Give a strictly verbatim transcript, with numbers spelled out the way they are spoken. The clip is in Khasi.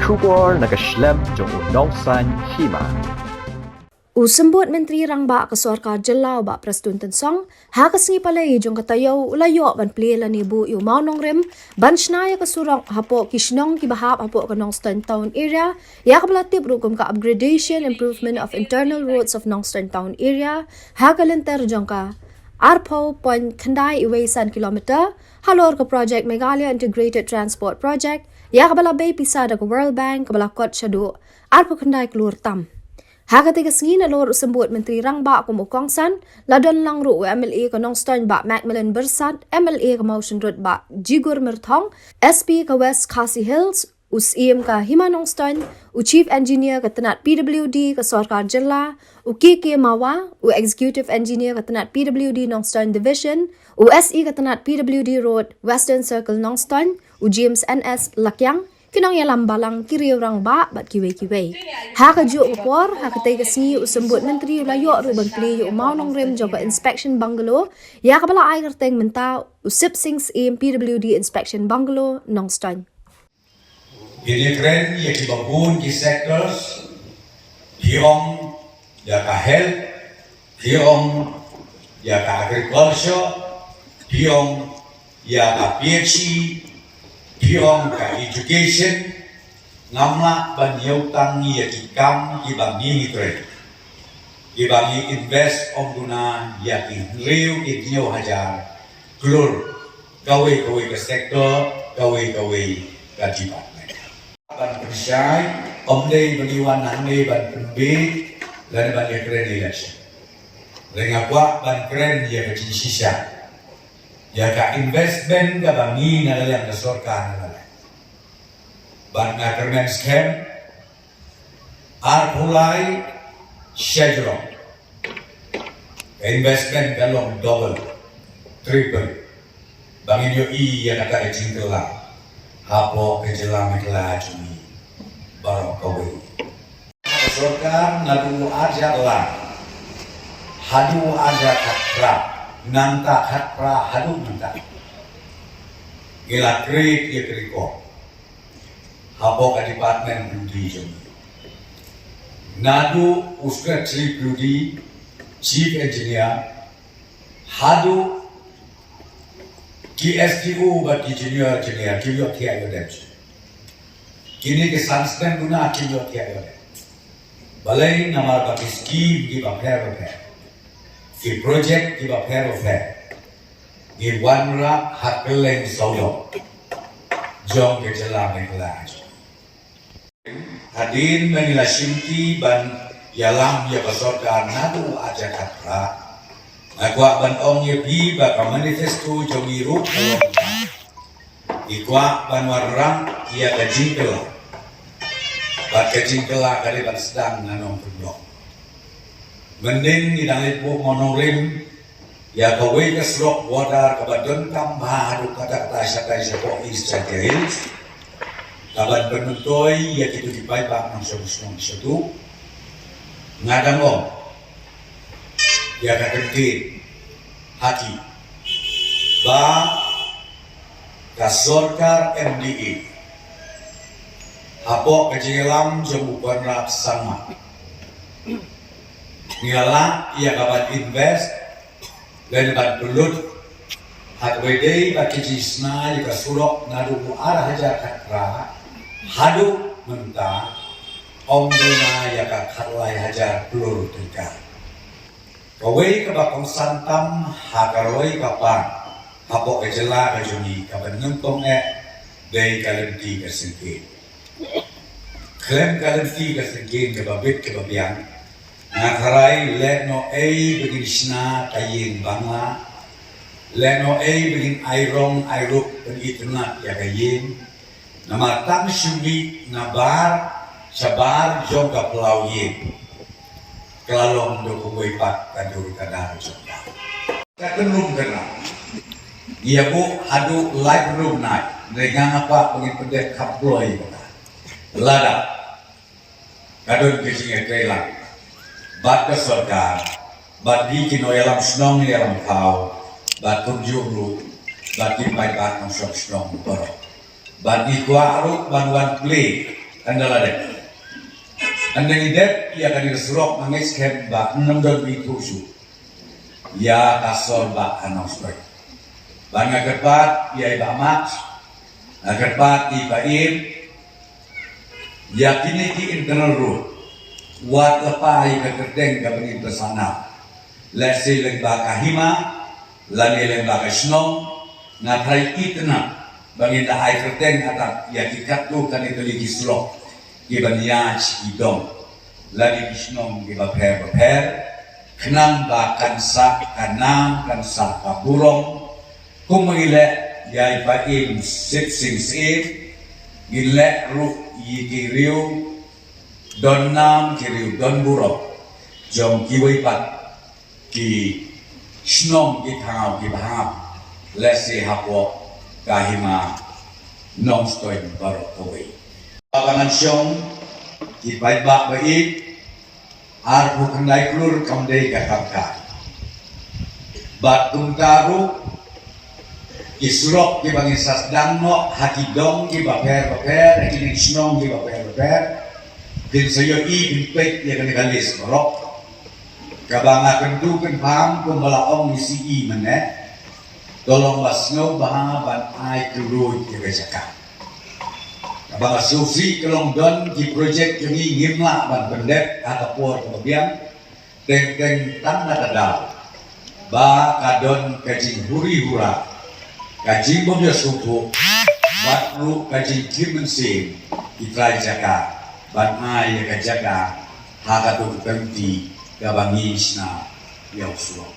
Khubor na ka shlem jong u nongsan hima. U Symbud Myntri Rangbah ka Sorkar Jylla u Bah Prestone Tynsong, ha ka sngi Palei jong ka taïew u la ïoh ban plie lane buh ïa u mawnongrim ban shna ïa ka surok hapoh ki shnong kiba hap hapoh ka Nongstoiñ Town Area, ïa kaba la tip ruh kum ka Upgradation Improvement of Internal Roads of Nongstoiñ Town Area, ha ka lynter jong ka arphew point khyndai wei san kilometer, halor ka project Meghalaya Integrated Transport Project, ïa kaba la bei pisa da ka World Bank, kaba la kot shaduh arphew khyndai klur tam. Ha katei ka sngi, nalor u Symbud Myntri Rangbah kum u kongsan, la don lang ruh u M L A ka Nongstoiñ Bah Macmillan Byrsat, M L A ka Mawshynrut Bah Jigur Myrthong, S P ka West Khasi Hills, u Syiem ka Hima Nongstoiñ, u Chief Engineer ka tnat P W D ka Sorkar Jylla, u K K Mawa, u Executive Engineer ka tnat P W D Nongstoiñ Division, u S E ka tnat P W D Road, Western Circle Nongstoiñ, u James N S Lakiang, ki nongïalam balang, ki riew rangbah bad kiwei kiwei. Ha kajuh ka por, ha katei ka sngi u Symbud Myntri u la ïoh ruh ban plie ïa u mawnongrim jong ka Inspection Bungalow, ïa kaba la ai kyrteng mynta u Sip Sing Syiem P W D Inspection Bungalow, Nongstoiñ. Ngin ïakren ïa kiba bun ki sectors, phi ong ïa ka health, phi ong ïa ka agriculture, phi ong ïa ka P H E, phi ong ka education. Ngam lah ban ïoh tang ïa ki kam kiba ngi ngi trei, kiba ngi invest ong duna ïa ki hynriew ki hynñiew hajar klur, kawei kawei ka sector, kawei kawei ka department. Ban pynshai, ym dei ba ngi wan hangne ban pynbeit lane ban ïakren election. Hynrei nga kwah ban kren ïa ka jingshisha, ïa ka investment kaba ngi na la liang ka sorkar na la liang. Bad nga kyrmen skhem, arphew lai shajrong, ka investment ka long double, triple ba ngin ïohi ïa kata ka jingkylla hapoh ka jylla Meghalaya jong ngi baroh kawei. Ka sorkar naduh u arhajar lai haduh u arhajar khatphra, nangta khatphra haduh mynta, ngi la create ïa ka record hapoh ka department P W D jong ngi. Naduh u secretary P W D, chief engineer, haduh ki S D O bad ki junior engineer, kim ïohthiah ïa u dem. Kine ki san snem duna kim ïohthiah ïa u dem. Balei? Namar ba ki scheme kiba pher ba pher, ki project kiba pher ba pher, ngi wanrah ha kylleng sawdong jong ka jylla Meghalaya. Hadien ba ngi la shimti ban ïalam ïa ka sorkar naduh u arhajar khatphra, nga kwah ban ong ïa phi ba ka manifesto jong ngi ruh ka long, ngi kwah ban wanrah ïa ka jingkylla, bad ka jingkylla ka dei ban sdang na nongpynïoh. Mynnin ngi dang leit buh mawnongrim ïa kawei ka surok border kaba donkam bha haduh katta katta shatai shapoh East Jaintia Hills, kaban pynmyntoi ïa kito ki paidbah nongshong shnong shaduh. Nga dang ong ïa ka kyntien ha ki ba ka sorkar M D A hapoh ka jingïalam jong u Conrad Sangma, ngi la lah ïa ka ban invest lane ban pynlut ha kaba ïadei bad ka jingshna ïa ka surok naduh u arhajar khatphra haduh mynta, ym duna ïa ka khatlai hajar klur tyngka. Kawei kaba kongsan tam ha ka roi ka par hapoh ka jylla ka jong ngi kaba nyngkong eh dei ka lynti ka syngkien. Khlem ka lynti ka syngkien kaba bit kaba biang, nga tharai lehnohei ba ngin shna ka ïing bangla, lehnohei ba ngin ai rong ai rup ban itynnad ïa ka ïing. Namar tang shu mih nabar shabar jong ka phyllaw ïing, ka la long da kumwei pat ka dur ka dar jong ka. Ka kynrum kynram, ïa buh haduh lai pynru bnai, hynrei nga nga kwah ba ngin pyndep khapkhlaiñ ïa kata. Lada ka don ka jingïatreilang bad ka sorkar, bad ngi ki nongïalam shnong ïalam thaw, bad kumjuh ruh bad ki paidbah nongshong shnong baroh. Bad ngi kwah ruh ban wan plie Ynda la dep, ynda ngi dep ïa kane ka surok, nga ngeit skhem ba ym don ba ithuh shuh ïa ka sor ba ha Nongstoiñ. Bad nga kyrpad ïa i Bah Mat, nga kyrpad ïa i Bah Im, ïa kine ki internal road, wat la poi ïa ka kyrteng kaba ngin pyrshah nam. Lehse lyngba ka hima lane lyngba ka shnong, nga tharai itynnad ba ngin da ai kyrteng haduh ïa ki katto katne tylli ki surok kiban ïaid sha ki dong lane ki shnong kiba pher bapher, khnang ba kan sah ka nam, kan sah ka burom. Kumba ngi leh ïa i Bah Im Sipsing Syiem, ngin leh ruh ïa ki riew don nam, ki riew don burom jong kiwei pat ki shnong, ki thaw kiba hap, lehse hapoh ka hima Nongstoiñ baroh kawei. Ba ngan shong ki paidbah ba ïeit, arphew khyndai klur kam dei ka kam kai. Bad kumta ruh ki surok kiba ngin sa sdang noh ha ki dong kiba pher bapher, ha ki shnong kiba pher bapher, kin sa ïohi, kin peit ïa kane ka list baroh. Kaba nga kyntu kynpham kumba la ong i C E mynne, to long ba sngew bha ban ai kylluid ïa ka jaka. Kaba nga sngewsih ka long don ki projek jong ngi ngim lah ban pyndep ha ka por kaba biang, teng teng tang na ka daw ba ka don ka jinghuri hura, ka jingbym ïasngewthuh, bad ruh ka jingkhih mynsiem ki trai jaka ban ai ïa ka jaka ha kato ka kynti kaba ngi shna ïa u surok.